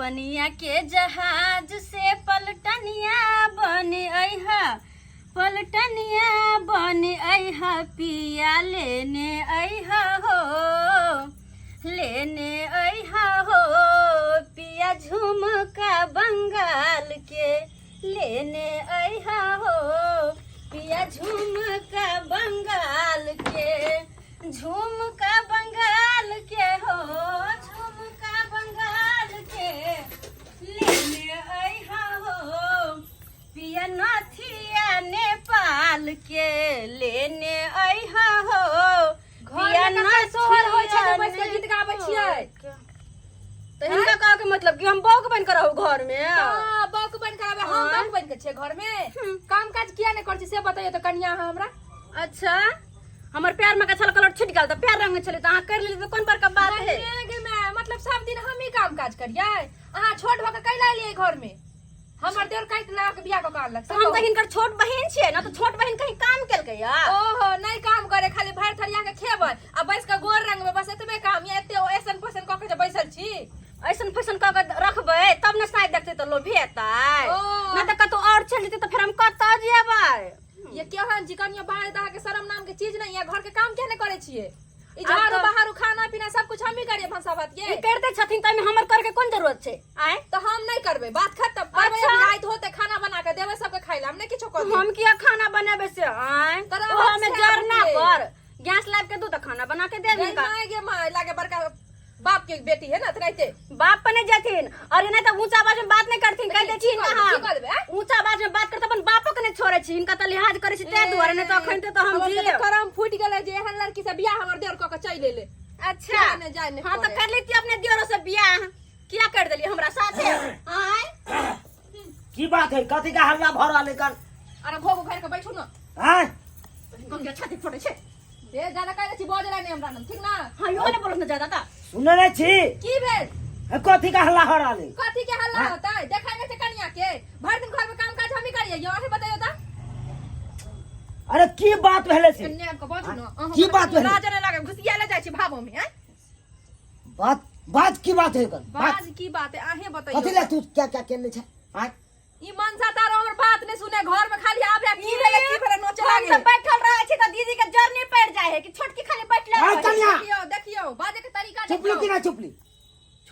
पनिया के जहाज से पलटनिया बन अइहा, पलटनिया बन अइहा, पिया लेने अइहा हो, लेने अइहा हो, पिया झुमका बंगाल के, लेने अइहा हो, पिया झुमका बंगाल के, झुमका बंगाल के हो, झुमका बंगाल के, लेने अइहा हो, पिया नथिया नेपाल के, लेने अइहा हो, घर में ककर सोहर होइ छै जे बैस के गीत गाबै छियै? तऽ हिनका कहऽ के मतलब कि हम बौक बनि कऽ रहू घर में? हाँ, बौक बनि कऽ रहबै। हम बौक बनि कऽ छियै घर में? काम काज किया नहि करै छी से बतैयौ तऽ कनिया अहाँ हमरा। अच्छा, हमर प्यार में छल कलर छूट गेल तऽ प्यार रंग छलै तऽ अहाँ कर लेली तऽ कोन बड़का बात है? गे माय, मतलब सब दिन हम ही काम काज करियै? अहाँ छोट भऽ कऽ कैला एलियै घर में? हमर देवर काटि लगा के बियाह कऽ के आनलक। तऽ हम तऽ हिनकर छोट बहिन छियै ने, तऽ छोट बहिन कहीं काम केलकै या? ओहो, नहि काम करे, खाली भरि थरिया के खेबै आ बैस के गोर रंगबै, बस एतबे काम या। एते ऐसन फैसन कऽ के जे बैसल छी। ऐसन फैसन कऽ के रखबै तब ने साइड देखतै तऽ लोभे एतै। ओ। नहि तऽ कतौ और चलि जेतै तऽ फेर हम कतऽ जेबै? ये केहन छी कनियो, बाहर तऽ अहाँके शरम नाम के चीज नहीं है। घर के काम किया नहीं करे छियै? ई आब झाड़ू तऽ- बहारू खाना पीना सब कुछ हम ही करिए भनसा भात के। ई करिते छथिन तऽ एहिमे हमर करके कोन जरूरत छै? आँय? तो हम नहीं करबे, बात खत्म। करबे। अच्छा। अभी रात होते खाना बना के देबे सबके खाइ ला, हम नहीं किछो कर। हम किया खाना बनेबे से? आँय? तोरा ओहो हाथ में से जरना आबे। पर गैस लाबि के दू तऽ खाना बना के दे हिनका। माय गे माय, लागे बड़का बाप के बेटी है ना तनाइते। बाप पर नहीं जाथिन और नहीं तऽ ऊंचा आवाज में बात नहीं करथिन, कह दै छी की हिनका। करबै, हम की करबै, आँय? ऊंचा आवाज में बात करते अपन बापो के नहीं छोड़े छी, हिनका तऽ लिहाज करै छी ताहि दुआरे, नहीं तऽ अखन तऽ हम हमर जी तऽ करम फूटि गेलै जे एहन लड़की से बियाह हमर देवर कऽ के चलि एलै। अच्छा। किया नहि जाय नहि हाँ तऽ पड़े। कर लेती अपने दियोरो से बियाह, किया कर देली हमरा साथे? आँय? की बात है? कथी का हल्ला भऽ रहल है कन? अरे घोघ उखाड़ि के बैठू ना। आँय? हिनको के छाती फोड़ै छै। ए ज्यादा कहै छी बजला नहि हमरा नाम, ठीक ना? हाँ, इहो ने बोलत ना ज्यादा तऽ। सुनै नहि छी? की भेल? हे, कथी का हल्ला हो रहल है? कथी के हल्ला होतै? देखै नहि छै कनिया के? भरि दिन घर में काम काज हमही करियै यौ, अहीं बतैयौ तऽ। अरे की बात भेलै से? कन्या के बाजू ना अहाँ। की बात भेलै? लाज नहि लागे, घुसिया ले जाइ छी भावो में, आँय? बात बात की बात है एकर? बात बाज की बात है, अहीं बतैयौ। कथी ले तू क्या क्या केने छै? आँय? ई मनसा तारो हमर बात नहीं सुने, घर में खाली आबे की भेलै की भेलै नोचे हम लागे। तऽ बैठल रहै छी तऽ दीदी के जरनी पड़ि जाइ है कि छोटकी खाली बैठले आँय रहै है। कन्या। देखियौ देखियौ, बाजे के तरीका चुपलू कि देखियौ। ना चुपली?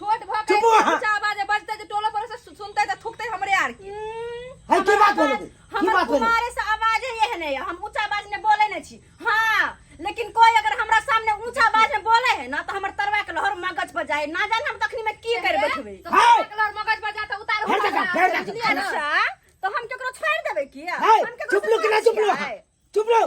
छोट भ के चुप हो अहाँ। ऊंचा आवाज बजते जे टोलो पर से सुनते त थुकते हमरे आर के। है, की बात भेलै? की हमर बात भेलै? कुमारे से आवाज एहन है, हम ऊंचा आवाज में बोले नहीं छी। हाँ, लेकिन कोई अगर हमरा सामने ऊंचा आवाज में बोले है ना तो हमर तरवा के लहर मगज पर जाए, ना जाने हम तखनी में की कर बैठबे। तो है। कलर मगज पर जाता उतार फेर देखा, फेर देखा। बुझलियै ना? अच्छा, तो हम केकरो छोड़ देबे की? है, हम केकरो चुपलू कि ना से चुपलू? छियै? चुपलू।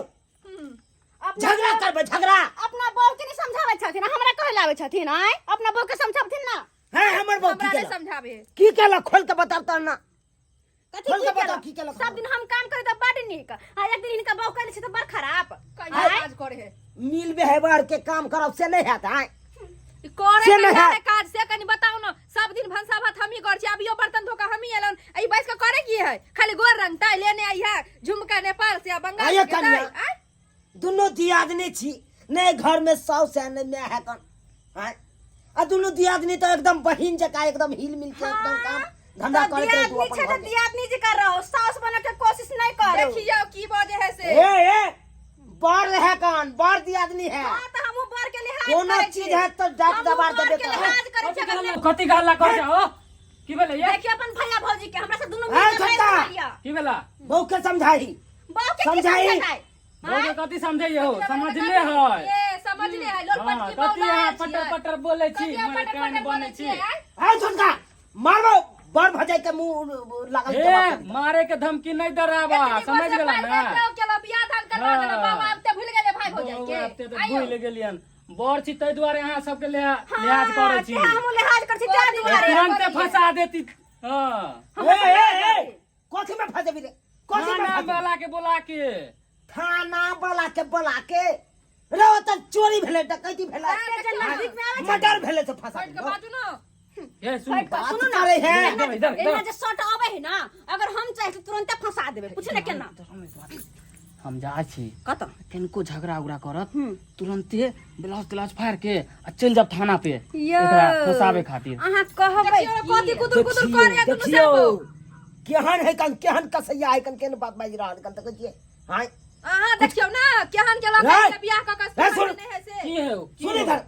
अपना झगड़ा करबै झगड़ा। अपना बहू के नहीं समझाबै छथिन, हमरा कहै लाबै छथिन? आँय, अपना बहू के समझाबथिन ना। है, हमर बहू की हमरा नहीं केलक? समझाबे। की केलक? खोल के बताउ तहन ना। कथी खोल की के बताउ केलक? की केलक? सब दिन हम काम करे तऽ बड नीक आ एक दिन हिनका बहू कहै छै तऽ बड़ खराब। कहिया काज करे है? मिल व्यवहार के काम करब से नहीं हैत? आँय? ई करे से नहीं कहिया है। है काज से कनी बताउ न। सब दिन भनसा भात हमही करै छी, अभियो बर्तन धो के हमही एलन। ई बैस के करे की है? खाली गोर रंगतै, लेने आई है झुमका नेपाल से आ बंगाल आइए से के कनिया। तै, आँय? दुनू दियादनी छी, नहीं घर में साउस है नहीं my है कन। आँय? आ दुनू दियादनी तो एकदम बहिन जकाँ एकदम हिल मिल के एकदम काम धंधा तऽ करैत रहू दियादनी अपन छै घर तऽ के। दियादनी जकाँ रहो, साउस बने के कोशिश नहीं करू। देखियौ की बजे है से। ए ए, बड़ है कन, बड़ दियादनी है। हाँ, तऽ हमहूँ बड़ के लिहाज कोनो करै छी। चीज है तो डाक हमहूँ दबार बड़ देबे के करब। लिहाज करै छी, अगर नहि- कथी के हल्ला कर हो? की भेलै ये? देखियौ अपन भैया भौजी के, हमरा से दुनू ए, मिलके मारि छोटका। रहल यऽ। की भेला? बहू के समझाही। बहू के की समझाही। समझेतै? बहू के कथी समझैये हो? समझले है। ए समझले है, लोल हाँ, पटकी कथी बौला अहाँ आयल पटर छियै। पटर बोलै छी, कथी अहाँ मने पटर कान पटर बनै बोलै छी। छियै, आँय? ए छोटका, मारबो बड़ भजाई के मुंह लागल हे जवाब दे। मारे के धमकी नहीं डरावा, एतनी समझ बस गेला पाइ ना? देलौ, केलौ, बियाह दान करवा देलौ, हाँ। बाबा, आब तऽ भूलि गेलियै भाइ भौजाइ बौआ, के। आब ते तऽ आइयौ। भूलि गेलियन। बड़ छी ताहि दुआरे अहाँ सबके लिहाज करै छी। हाँ, हमहूँ लिहाज करै छी ताहि दुआरे। तुरंते फंसा देती। हाँ। ए ए ए, कथी में फंसेबी रे? कथी में थाना फंसेबी? वाला के बोला के। थाना वाला के बोला के रे, ओतऽ चोरी भेलै, डकैती भेलै, जे नजदीक में आबै छै। मर्डर भेलै से फंसा बैठ के देलौ। बाजू ना। हे सुन। हटि कऽ बात सुनू ना। करै है। इधर, इधर, इधर। एना जे शर्ट आबै है ना, अगर हम चाहे तऽ तुरंते फंसा देबै, पूछू ने केना। हम जाइ छी। कतऽ? किनको झगड़ा उगड़ा करत तुरंते ब्लाउज तिलाउज फाड़ के आ चलि जाब थाना पे यौ। एकरा फंसाबे खातिर। अहाँ कहबै देखियौ कथी कुदुर कुदुर देखियौ करे दुनू देखियौ सब। केहन है कन, केहन कसैया है कन, केहन बात बाजि रहल कन, देखै छियै? हाँ अहाँ देखियौ ना केहन के रे! लड़का के बियाह कऽ के रे, सुन! नहीं है से। की है की सुन इधर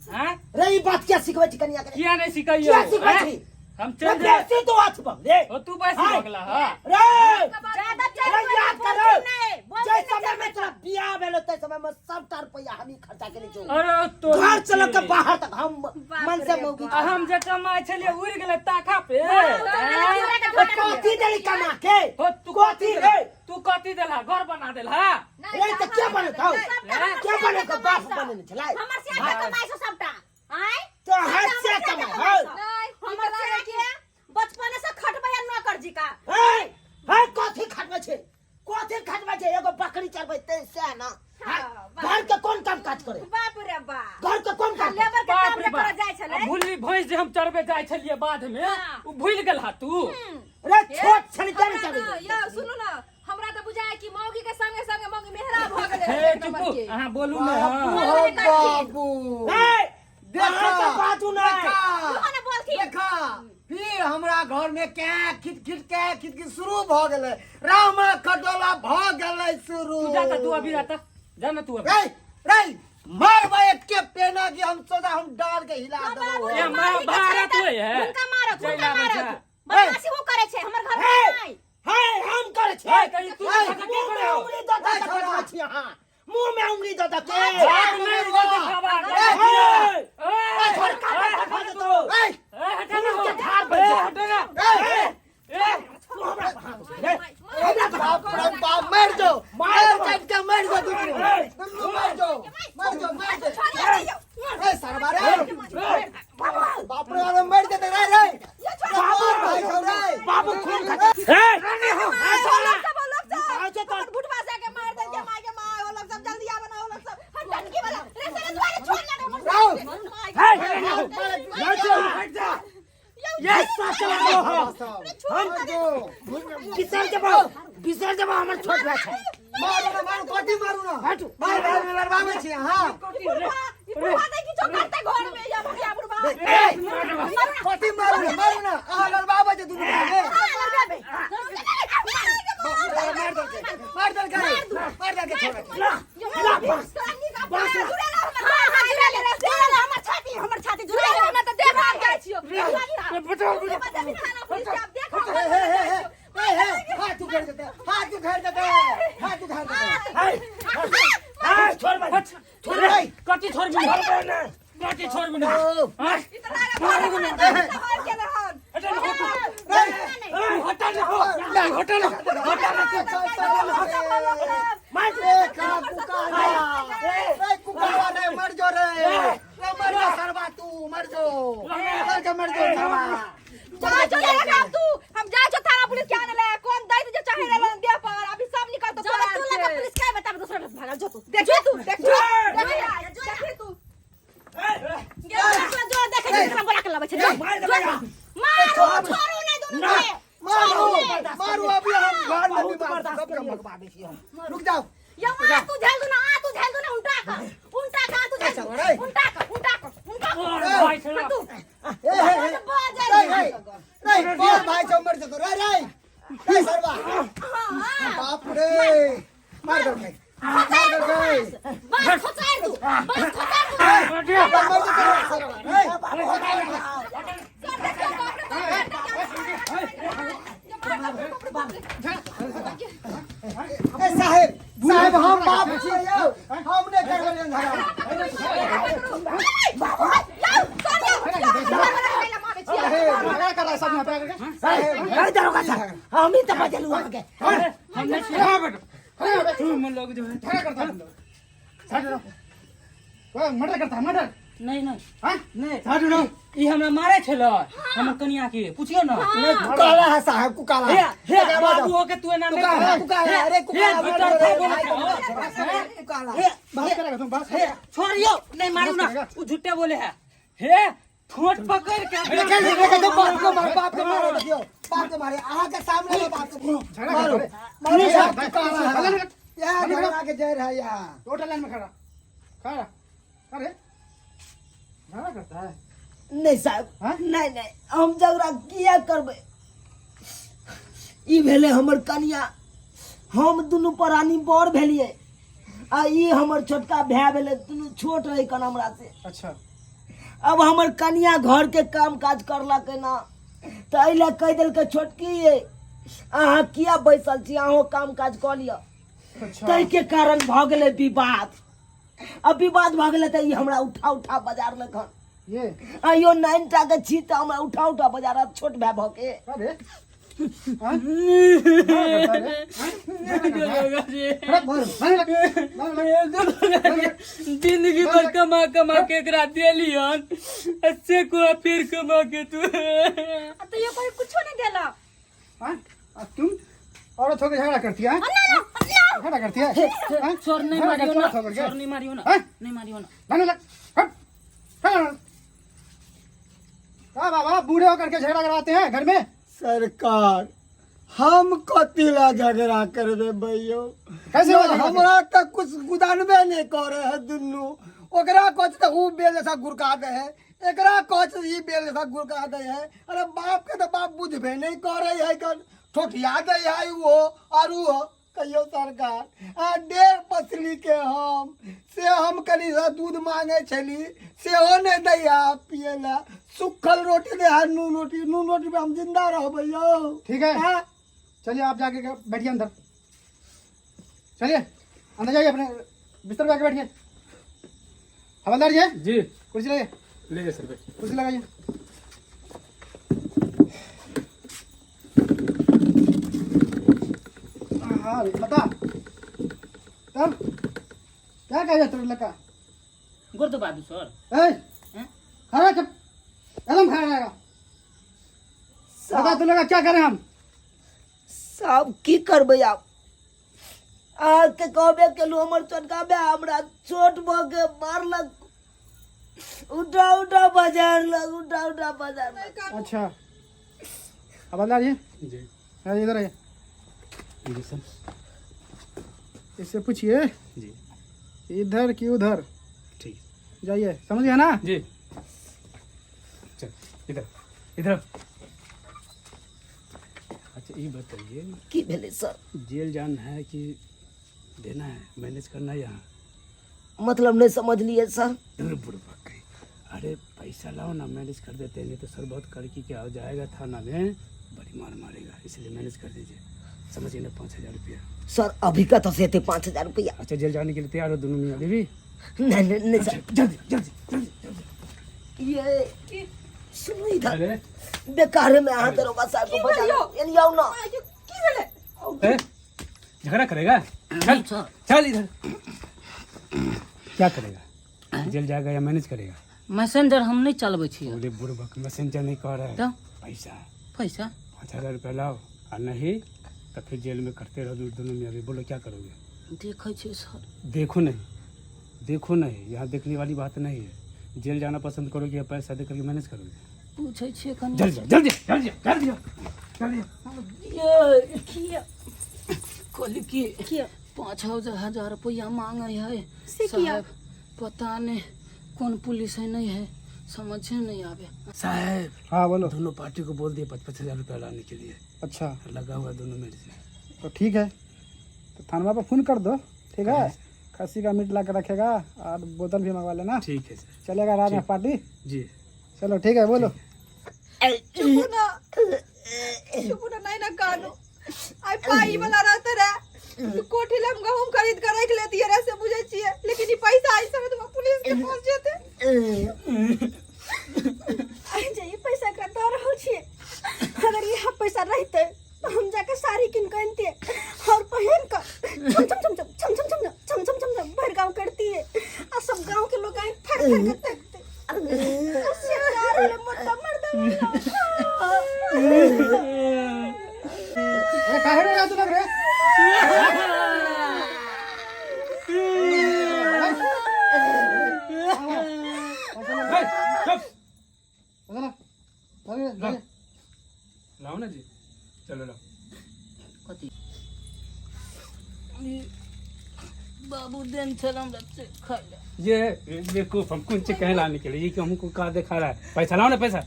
हैं? रे, ई बात क्या सिखबै छी कनिया के? किया नहीं सिखैयौ? किया सिखबै हैं? छी? हम रे चलि जाए बेसी तू हाथ पर रे। ओ तू बैसी हाय। भऽ गेला हँ। रे ज्यादा रे चढ़ याद करो, नहीं जे समय में तोरा बियाह भेलो ते समय में सबटा रुपया हमही खर्चा केने छौ। अरे तो घर से लऽ के बाहर तक हम मन से मौगी। आ हम जे कमाइ छलियै उड़ि गेलै ताखा पे। हैं? तो कथी देली कमा के? हो तू कथी रे? तू कथी देलहा? घर बना देलहा? रे तऽ के बनेतौ? के बनेतौ? बाप बनेने छलै। हमर से के कमाइ छौ सबटा? आय तो हाथ से कमाइ हौ। नहीं हमर से के बचपने से खटबै आ नौकर जी का। हे हे, कथी खटबै छै? कथी खटबै छै? एगो बकरी चरबै ते सएह ना। हाँ, घर के कोन काम काज करे? बाप रे बाप, घर के कोन काम? लेबर के बाप काम रे जे बाप। करऽ जाइ छलै। आ भुल्ली भैंस जे हम चरबे जाइ छलियै बाध में हाँ। उ भूलि गेल हा तू? रे छोट छलै तें ने हमरा चरबै। ना यौ सुनू ना, हमरा तऽ बुझाय कि मौगी के संगे संगे मौगी मेहरा भऽ गेलै हे एक नंबर चुपू के। अहाँ बोलू ने। बाबू हाँ। हो बाबू, हे देखा, अहाँ तऽ बाजू नहि। देखा, तू ने बोलथिन। देखा फिर हमरा घर में कै खिट खिट कै खिट खिट शुरू भऽ गेलै, रामा खटोला भऽ गेलै शुरू। तू जा तऽ तू अभी रहता जा ना तू अभी। रे रे मारबै एके पेना कि हम सोचा हम डाल के हिला देबो। ए, मारी के मारत छलै होय है। हुनका मारत, चलि हुनका आबै मारत। छै। बदमाशी वो करे छै हमर घर में। हे! नहीं हे हम करे छी। हे, कहीं तू हे, के मुंह में करे हो? उंगली दऽ दऽ के छोड़ा। खटबै छी अहाँ। मुंह में उंगली दऽ दऽ के। बाप नहीं इधर देखावा। हे, ए, छोड़का ए, पर हटा खा ना जेतौ। तू। ए, ए, हटा ना मुंह के हो। धार बन ए, जा। हटा ना। ए, ए, तू हमरा पर हाथ उठा रे। हमरा पर हाथ बाप रे बाप, मर जाओ, मार मार देबो। चट के मर जाओ, दुनू दुनू मर जाओ, मर जाओ, मर जाओ। ए सरवा रे, बाप रे, अरे मर जेतै रे रे बाबू, भाई छौ रे। बाबू खून खा। हे, ओ लोग सब, ओ लोग सब आउ छै तोर। हमर भुटवा से के मार देलकै माय के माय। ओ लोग सब जल्दी आबे ना, ओ लोग सब हम टटकी वाला रे साला दुआरे छोड़ ना रे हमर। राव। हे, हट जा, हट जा। ये साला चला दो हम। हम बिसर जेबो, बिसर जेबो, हमर छोट भाई छै। मारू ना, मारू, कथी मारू ना? हटू। मार मार लड़बाबै छी अहाँ। ई बुढ़वा, ई बुढ़वा नहीं किछो करते घर में या भैया बुढ़वा। ए, कथी मारू ना, मारू ना, अहाँ लड़बाबै छी दुनू भाई में। हां लड़बे। बाप रे, मार देलकै, मार देलकै, मार देलकै छोड़ा। ला, ला, बस। बस ला। हां हां जुड़ा ले, जुड़ा ले हमर छाती, हमर छाती जुड़ा ले। ना तऽ देख हम जाइ छियौ। बचाओ, बचाओ। थाना पुलिस के आब देख हम। हे हे हे हे हे हे, हाथ उघाड़ देते, हाथ उघाड़ देते, हाथ उघाड़ देते। हे, हे, छोड़ बे। छोड़ रे। कथी छोड़बी? छोड़ बे ना। कथी छोड़बी ना? ओ, हाँ? ई तऽ लागल घर में घर के रहन। हटा ना हो तू। रे, तू हटा ना हो। हटा ना, हटा ना तू। चल, चल, चल, मार ए, का कुकाला, ए, कुकाला रे, मर जो रे, रे, मर जो सरवा तू, मर जो, मर जो, मर जो सरवा। जा जो ले आब तू, हम जाइ छौ थाना पुलिस के आने ले कोन दैत जे चाहे रहलन देह पर अभी सब निकल तो जो तोरा तू लगा पुलिस के बता, दूसरा बस भागल जो तू। देखी तू, देखी, देखी तू। जो जो देखे छै सब बोला के लबै छै। जो मार देबै। मारू, छोड़ू नहीं दुनू ना। के। मारू, मारू, अभी हम घर में बहुत बीमार बर्दाश्त सब करिए। भगवा दै छी हम। रुक जाओ। यौ आ तू झेल दू ना, आ तू झेल दू ना, उल्टा का, उल्टा का तू झेल दू। रे। उल्टा का, उल्टा का, उल्टा का। और भाई छला। तू ए, हे, हे, बाजल। रे, रे, रे, बोल भाई छौ, मर जेतौ, रे, रे, रे, सरवा। बाप रे, मार देलकै, मार देलकै। बस खोचार दू, बस खोचार दू। मर जेतौ रे, सरवा, रे। सर देखियौ बाप रे बाप, देखियौ। ए साहेब, साहेब, हम बाप छियै यौ, हम नहि करबै झगड़ा। हे, झगड़ा कर रहा है सब यहाँ पे आकर के। साहेब, हे दरोगा साहब, हम ही तऽ बजेलू अहाँके। हम नहीं छियै। बेटा तुम लोग जो है झगड़ा करता है तुम लोग। साइड हो जाओ। मर्डर करता है, मर्डर। नहीं नहीं हाँ? नहीं। साइड हो जाओ। ई हमरा मारे छलै हमर कनिया के, पूछियो ना। नहीं, कुकाला है साहब, कुकाला हे है। हे एकरा बाद बाबू हो के तू एना नहीं कुकाला, कर। कुकाला, अरे कुकाला, हे, मर्डर भीतर रे, था बोले भाई, छौ। कुकाला। बात करेगा तुम, बात करेगा। छोड़ियो नहीं, मारू ना, करेगा। उ झूठे बोले है। हे ठोट पकड़ के देखै छी, देखै छी, बाप के मार, बाप के मारो, देखियौ, बाप के मारे, अहाँ के सामने में बाप के झगड़ा मारो, करता है। मारो, साहब, कुकाला है। इएह झगड़ा के जड़ है यहाँ। टोटल लाइन में खड़ा खड़ा। अरे झगड़ा करता है? नहीं साहब। हाँ? नहीं नहीं, हम झगड़ा किया करबै? ई भेलै हमर कनिया, हम दुनू प्राणी बड़ भेलियै आ ई हमर छोटका भाय भेलै, दुनू छोट रहै कन हमरा से। अच्छा। अब हमर कनिया घर के काम काज करलक ना, तऽ एहि लए कहि देलकै, छोटकी ये, अहाँ किया बैसल छी, अहूँ काम काज कऽ लिअ। अच्छा। ताहि के कारण भऽ गेलै विवाद। अब विवाद भऽ गेलै तऽ ई हमरा उठा उठा बाजार लखन। ये आइयो नाइन टा के छी तऽ हमरा उठा उठा बाजार, अब छोट भाय भऽ के। अरे हाँ? झगड़ा करता है रे? हाँ? झगड़ा करता है? खड़ा, मार, मार लग, मार लग। जिंदगी भर कमा कमा के एकरा देलियन, से को फिर कमा के तू आ तो ये कोई कुछो नहीं देला। हाँ? और तुम औरत होकर झगड़ा करती है? ना ना ना। झगड़ा करती है, हाँ? सर, नहीं झगड़ा मारियो करती है ना। औरत होकर के? सर, नहीं मारियो ना। हाँ? नहीं मारियो ना। लाने लग, हट, हट। का बाबा, बूढ़े होकर के झगड़ा करवाते हैं घर में? सरकार, हम कथी ला झगड़ा करबे भैयो? कैसे हुआ झगड़ा? हमरा तक कुछ गुदानबे नहीं करे है दुनू। ओकरा कह तऽ ऊ बेल जैसा गुड़का दे है, एकरा कह तऽ ई बेल जैसा गुड़का दे है। अरे बाप के तऽ बाप बुझबे नहीं करे है, कन ठोठिया दे है वो और वो। कहियो सरकार, आ डेढ़ पसली के हम से हम कनी सा दूध मांगे छली, सेहो नहीं दैया पिए ला। सुखल रोटी दे है, नून रोटी। नून रोटी पे हम जिंदा रहबै यौ। ठीक है। हाँ? चलिए, आप जाके बैठिए अंदर। चलिए, अंदर जाइए, अपने बिस्तर पे आके बैठिए। हवलदार जी। जी। कुर्सी लगाइए। ले सर, बैठ। कुर्सी लगाइए। हाँ, बता तब, क्या कहा तेरे लड़का? गोर दबा दू सर? ए! हैं? खड़ा चुप, एकदम खड़ा रहेगा। बता तू लगा, क्या करें हम? साहब, की करबै आब? अहाँके कहबे केलहुँ, हमर छोटका भाय हमरा छोट भऽ के मारलक, उठा उठा बजारलक, उठा उठा बजारलक। अच्छा हवलदार जी। जी। हाँ, इधर आइए। जी सर। इससे पूछिए। जी। इधर की उधर। ठीक। जाइए, समझ गया ना? जी, चल इधर इधर। अच्छा, ये बताइए। की भेलै सर? जेल जाना है कि देना है, मैनेज करना है यहाँ? मतलब नहीं समझलिए सर। दूर बुड़बक गई। अरे पैसा लाओ ना, मैनेज कर देते हैं, नहीं तो सर बहुत कड़की के आ जाएगा थाना में, बड़ी मार मारेगा, इसलिए मैनेज कर दीजिए। समझिए ना, 5,000 रुपया। सर, अभी कतऽ से एते 5,000 रुपया? अच्छा, जेल जाने के लिए तैयार हो दोनों मियाँ बीवी? नहीं नहीं नहीं सर। जल्दी जल्दी जल्दी जल्दी। ये सुनू इधर। अरे। बेकार में अहाँ दरोगा साहब को बजा यानी आउ ना। की भेलै? ए, झगड़ा करेगा? चल। सर। चल इधर। क्या करेगा, जेल जाएगा या मैनेज करेगा? मैसेंजर हम नहीं चलबै छियै। बोले बुड़बक, मैसेंजर नहीं कह रहा है। तो? पैसा। पैसा? 5,000 रुपया लाओ और नहीं तो फिर जेल में करते रहो दोनों मियाँ बीवी। बोलो, क्या करोगे? देखै छियै सर। देखो नहीं, देखो नहीं, यहाँ देखने वाली बात नहीं है। जेल जाना पसंद करोगे या पैसा दे करके मैनेज करोगे? पूछै छियै कनि। जल्दी जाओ, जल्दी जल्दी जल्दी जाओ, जल्दी जाओ। ये किया कहली कि 5,000 रुपया मांगे है। से किया? साहब, पता नहीं कौन पुलिस है, नहीं है, समझे नहीं आवे। साहब। हाँ, बोलो। दोनों पार्टी को बोल दिए 5-5 हजार रुपया लाने के लिए। अच्छा। लगा हुआ है दोनों मेरे से। तो ठीक है, तो थानवा पर फोन कर दो, ठीक है? खस्सी का मीट ला के रखेगा और बोतल भी मंगवा लेना। ठीक है सर। चलेगा रात में पार्टी। जी। चलो, ठीक है, बोलो। चुपू ना, चुपू ना, नहीं ना कानू। आइ पाई वाला रहते रहे तो कोठी ले हम गहूम खरीद कर रख लेती रहे, से बुझै छियै, लेकिन ई पैसा ऐसे में तो पुलिस के पास जेते। आइ जे ई पैसा एकरा दऽ रहल छियै, अगर इएह पैसा रहितै तऽ हम जाके साड़ी कीन कऽ अनितियै और पहिन कऽ छम छम छम छम छम छम छम छम छम छम छम भरि गाँव करतियै आ सब गाँव के लोग आँखि फाड़ि फाड़ि कऽ तकतै। आ से कार होलै मोटा मर्दवा। अरे, काहे रो रहा है तू लोग रे? चुप। चलो चलो चलो। लाओ ना जी, चलो लाओ। कथी? बाबू देन छल हमरा से खाय लए। ये बेवकूफ हम कौन चीज कहे लाने के लिए ये कि हमको कहा दिखा रहा है पैसा लाओ ना पैसा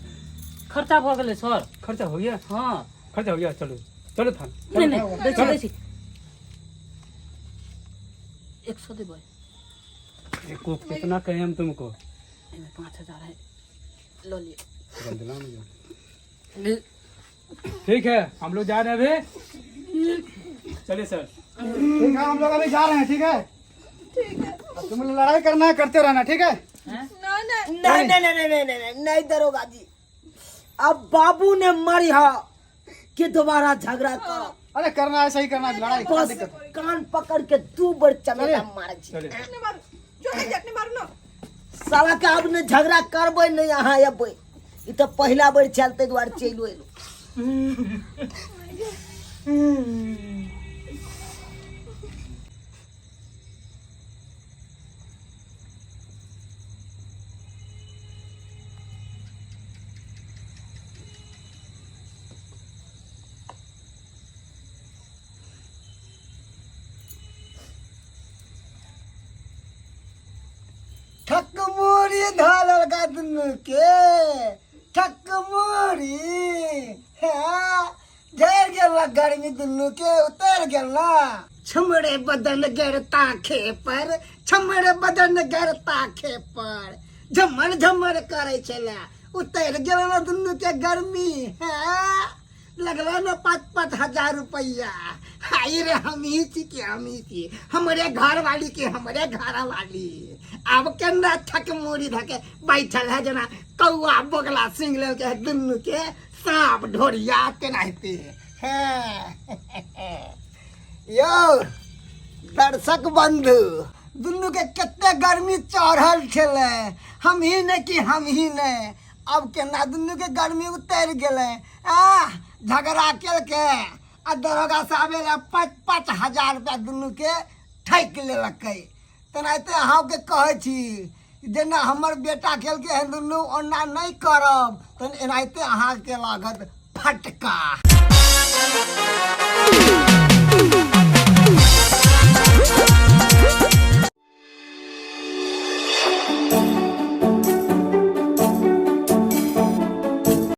खर्चा भऽ गेलै सर खर्चा हो गया हाँ खर्चा हो गया चलो चलो थान नहि नहि दै छी दै छी 100 देबै बेवकूफ कितना कहे हम तुमको एहिमे 5000 है लऽ लिअ तुरंत लाओ मुझे। ठीक है हम लोग जा रहे हैं अभी चलिए सर ठीक है हम लोग अभी जा रहे हैं ठीक है ठीक है अब तुम लोग लड़ाई करना है करते रहना ठीक है ना ना नहीं नहीं नहीं नहीं नहीं नहीं नहीं नहीं दरोगा जी अब बाबू ने मारी हा कि दोबारा झगड़ा करो अरे करना है सही करना है लड़ाई क्या बस दिक्कत है? कान पकड़ के दू बार चमेटा मारे छी चलिए अपने मारू जो नहीं अपने मारू ना साला के अब ने झगड़ा करबै नहीं अहाँ अबै ई तऽ पहिला बेर छल ताहि दुआरे चलि एलहुँ ठकमुरी धऽ लेलका दुनू के ठकमुरी हाँ झड़ि गेल ना गर्मी दुनू के उतरि गेल ना छमरे बदन गिरता खे पर छमरे बदन गिरता खे पर झमर झमर करै छलै उतरि गेल ना दुनू के गर्मी हाँ लगलो ने 5-5 हजार रुपया हाय रे हम ही छी के हम ही छी हमरे घर वाली के हमरे घर वाली अब केना थक मूड़ी धके बैठल है जना कौआ बोगला सिंह ले के दुनू के सांप ढोरिया तेनाहिते हैं यौ दर्शक बंधु दुनू के कते गर्मी चढ़ल छलै हम ही ने कि हम ही ने अब केना दुनू के गर्मी उतरि गेलै आ झगड़ा केलकै आ दरोगा साहब एलै 5-5 हजार रुपया दुनू के ठकि लेलकै तेनाहिते अहाँके कहै छी जेना हमर बेटा केलकै हन दुनू ओना नहि करब तहन एनाहिते अहाँके लागत फटका।